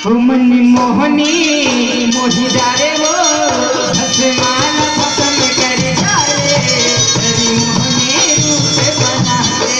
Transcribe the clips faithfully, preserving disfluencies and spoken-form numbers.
ओ मनी मोहनी मोहि डारे वो, भस्माल भस्म कर डारे, तेरी मोहनी रूप बना दे।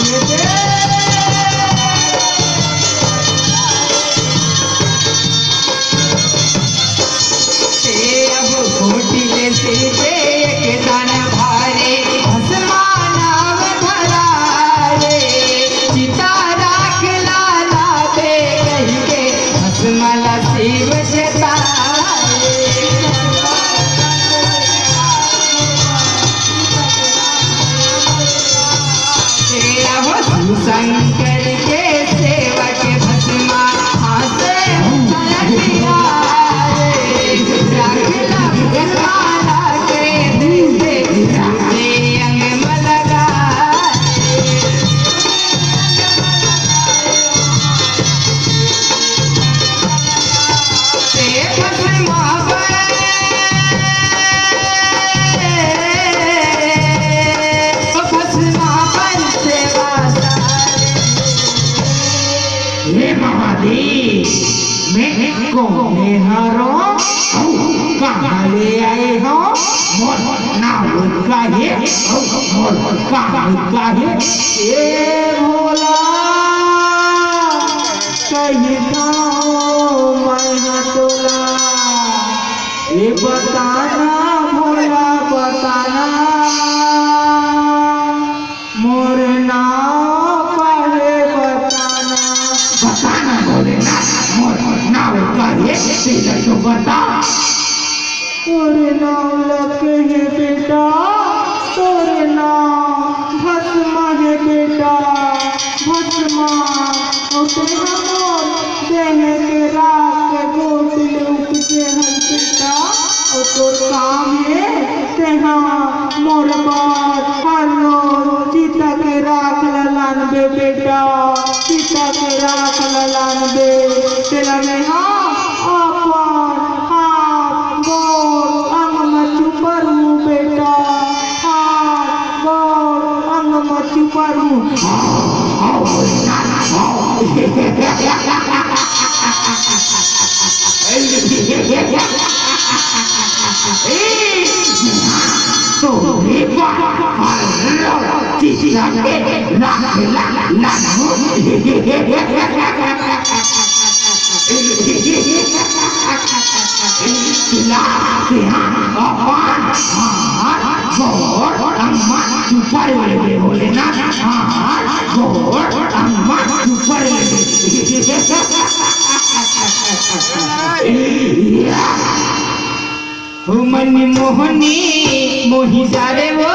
ये दे। ते अब कोटिले सीधे एक दान भारी भस्मानाव धराए। चिता राख लाला दे कहिके भस्मला शिव जताए। तेरा हो शिव शंकर के सेवक भस्मा हाथ से उठा रे। राख ला भस्माला के दे दे, दे अंग में लगा। ते भस्मा पर, भस्मा पर सेवा सारे। हे महादेव, मैं कोने हरो? अउ कहाँ ले आए हो? मोर नाव का हे? अउ मोर काम का हे? ए भोला, कहिथंव मैं ह तोला, ए बताना भोला, बताना, मोर नाव का हे बताना। बताना भोलेनाथ, मोर नाव का हे, तेला तो बता। तोरे नाव लके हे बेटा, तोरे नाव भस्मा हे बेटा, भस्मा। अउ तेहा मोर देह के राख के गोटी ले उपजे हस बेटा, अउ तोर काम हे, तेहा मोर बर हर रोज चिता के राख ल लानबे बेटा, चिता के राख ल लानबे। तेला मेहा अपन हाथ गोड़ अंग म चुपरहूँ बेटा, हाथ गोड़ अंग म चुपरहूँ। तो रे बाबा, चिता के राख ल लानहूँ। ला, तेहा अपन हाथ गोड़ अंग म चुपर लेबे भोलेनाथ, हाथ गोड़ अंग म चुपर लेबे। ओ मन मोहनी मोहि डारे वो,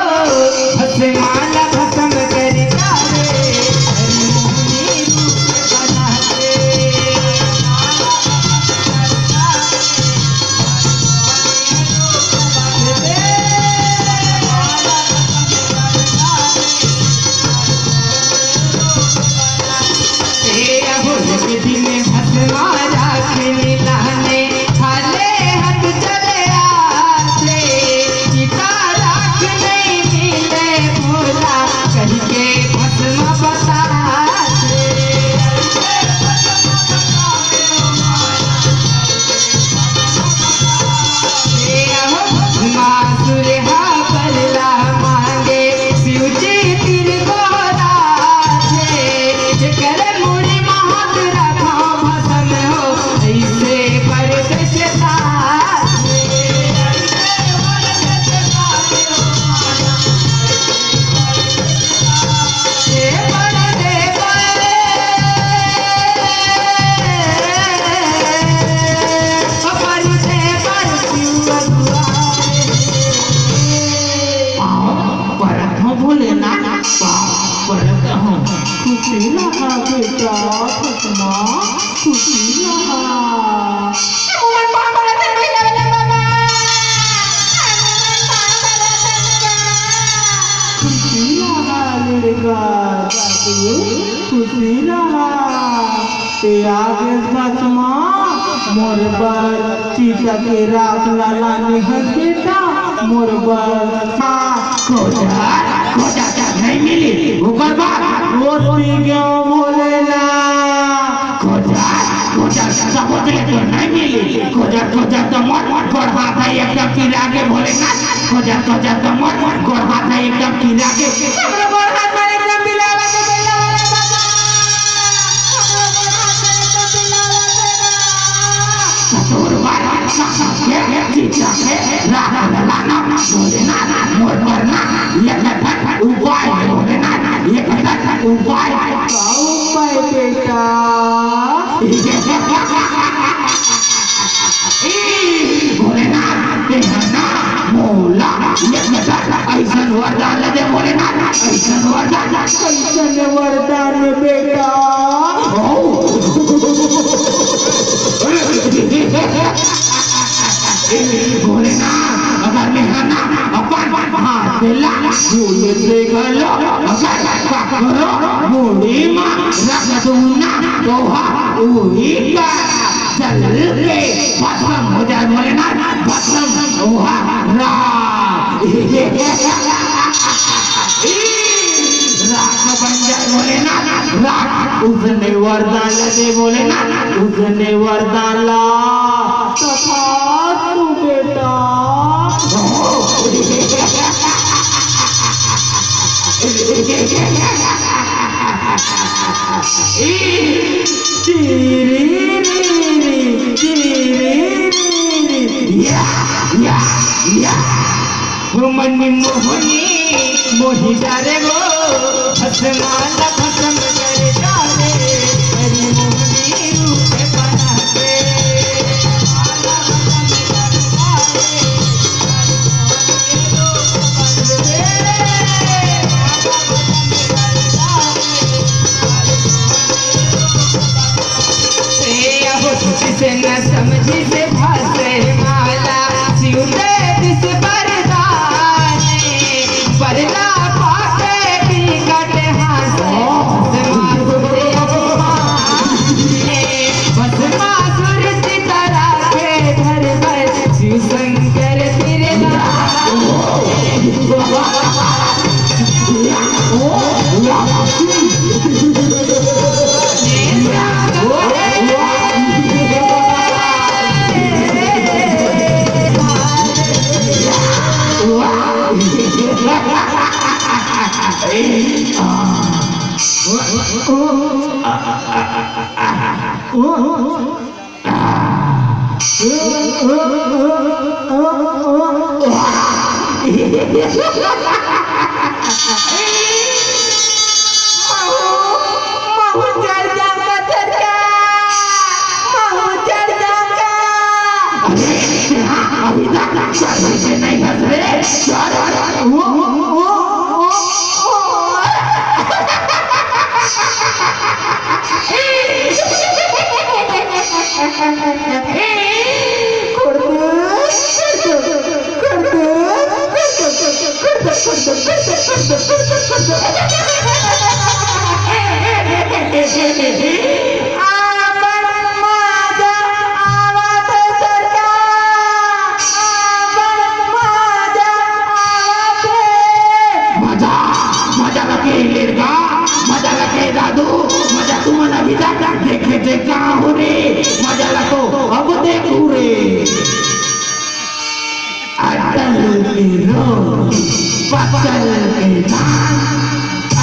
भस्माला भस्म कर डारे। हरि मोहनी रूप बना दे। तेरा हो एक दिन भस्मा राख मिलाने, खाले हाथ चले आथे, चिता राख नहीं मिले भोला, कहिके भस्म बताथे। भस्मासुर हा बरला मांगे, शिव जी तीर गोहराथे। जेकर मुड़ी म हाथ रखव भस्म हो, अइसे परदेस जाथे। पाँव परत हँव भोलेनाथ, पाँव परत हँव। खुशी लगा बेटा, भस्मा, खुशी लगा। खुशी रहा लड़का, दादू, खुशी रहा। ते आ गेस बस मा, मोर बर चिता के राख ला लाने हस बेटा, मोर बर। हाँ, खोजा, खोजा त नहीं मिली, ओकर बाद रोज पी गयो भोलेनाथ। खोजा, खोजा, तब ले तो नहीं मिली। खोजा, खोजा, तो मोर, मोर गोड़ हाथ है एकदम पिरा के भोलेनाथ। खोजा, खोजा, तो मोर, मोर गोड़ हाथ है एकदम पिरा के। हमरो गोड़ हाथ में एकदम पिरावा के बेला वाला दादा। हमरो गोड़ हाथ में एकदम पिरावा के ना। तोर बार के चिता के राख लाना भोलेनाथ, मोर करना ये कथन उपाय है भोलेनाथ, ये कथन उपाय। का उपाय बेटा? ए, भोलेनाथ, तेहर ना मोला एक कथन अइसन वरदान दे भोलेनाथ, अइसन वरदान। कइसन वरदान बेटा? ओ। भोलेनाथ, अगर मैं हना अपन हाथ ला फूल से गलो, अगर पकड़ो मुड़ी मा रख दूं ना, तो हा उही का जल के भस्म हो जाए भोलेनाथ, भस्म। ओहा रा। राख बन जाए भोलेनाथ, राख। उसने वरदान ला दे भोलेनाथ, उसने वरदान ला। तथास्तु बेटा। चीरी री री, चीरी री री। या, या, या। ओ मन मोहनी मोहि डारे वो, भस्म माला भस्म कर डारे, तेरी मोहनी रूप बना के। से अहो जिसे न समझी से भाषे माला, सिउते दिस बरदाने, बरदा पाके बिकट हासे, भस्मासुर अभिमाने, भस्मासुर चित राखे धरबर, शिव शंकर बिरदाने। महू, महू जर जाऊंगा सरकार, महू जर जाऊंगा। अरे, अभी तक शरीर से नहीं हंस रहे। चल, ओ, ओ, ओ, ओ। मजा, मजा लगे लेरगा, मजा लगे दादू, मजा तुमन अभी तक देखे जे का हो रे, मजा ला तो अब देखू रे। अटल के रोग, पटल के दान,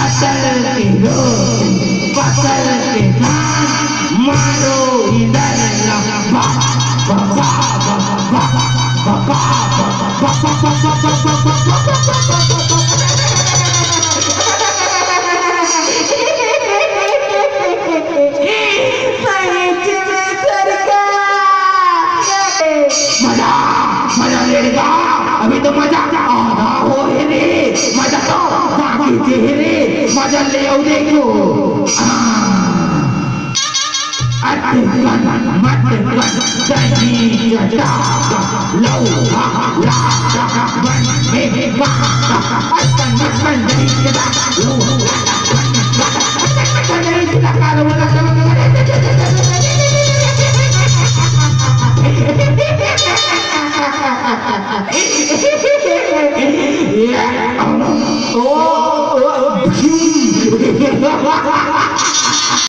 अटल के रोग, पटल के दान, मारो इधर ला, बा, बा, बा। मजा, मजा लेगा, अभी तो मजा आधा हो हे रे, मजा तो बाकी हे रे, मजा ले आओ देखो। हाँ। अतिक्रमण मत कर, दही चटा, लौहा, लाटा, बन में बाटा, अतन, अतन, दही चटा, लौहा, लाटा, बन में बाटा, अतन, अतन, दही चटा, कारो, कारो, कारो,